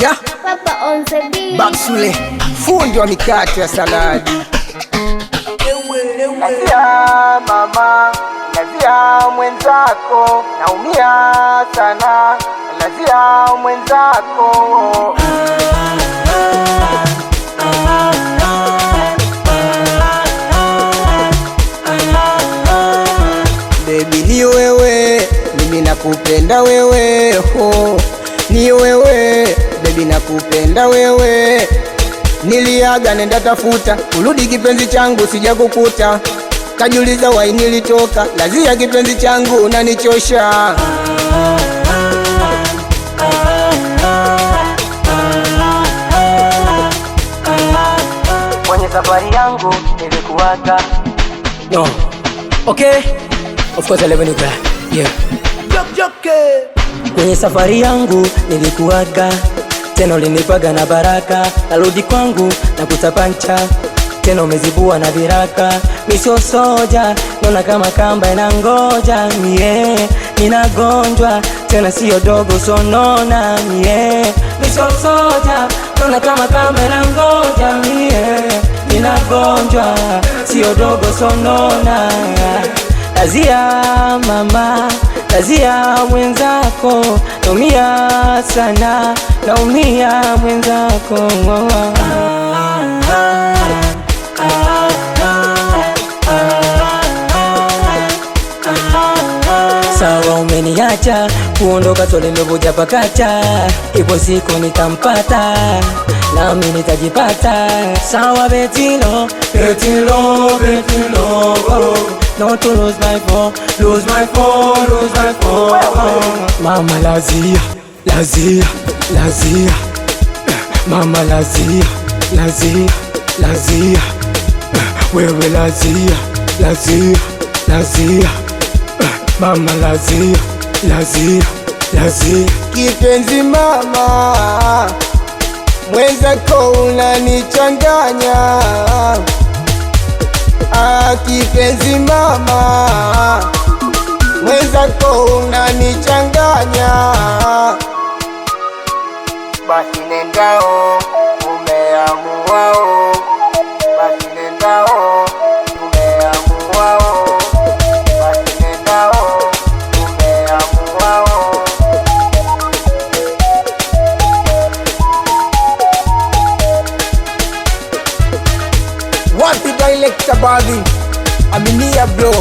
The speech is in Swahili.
Yeah. Papa on the beat. Babsule, fundi wa mikate ya saladi. Nazia mama, nazia mwenzako, naumia sana, nazia mwenzako. Baby ni wewe, mimi nakupenda wewe, ho. Ni wewe, baby nakupenda wewe. Niliaga nenda tafuta, urudi kipenzi changu sijakukuta. Kajuliza wai nilitoka, lazia kipenzi changu unanichosha. Kwenye safari yangu nilikuwaga. No. Okay. Of course I love you. Yeah. Kwenye safari yangu nilikuwaga, tena ulinipaga na baraka, narudi kwangu na kutapancha tena umezibua na viraka, misio soja, naona kama kamba inangoja mie, ninagonjwa tena sio dogo sonona mie, misio soja, naona kama kamba inangoja mie, ninagonjwa sio dogo sonona. Lazia mama, lazia mwenzako, naumia sana, naumia mwenzako. Sawa umeniacha kuondoka, tole pakacha, ipo siku nitampata nami nitajipata. Sawa betilo betilo betilo, oh. Not to lose my phone, lose my phone, lose my phone. Mama lazia, lazia, lazia. Mama lazia, lazia, lazia. Wewe lazia, lazia, lazia. Mama lazia, lazia, lazia. Kipenzi mama, mwenzako unanichanganya. Ah, kipenzi mama, mwenzako unanichanganya. Basi nendao, umeamuao. Basi nendao, umeamuao. Basi nendao, umeamuao. Wapi director Babi? Aminia bro.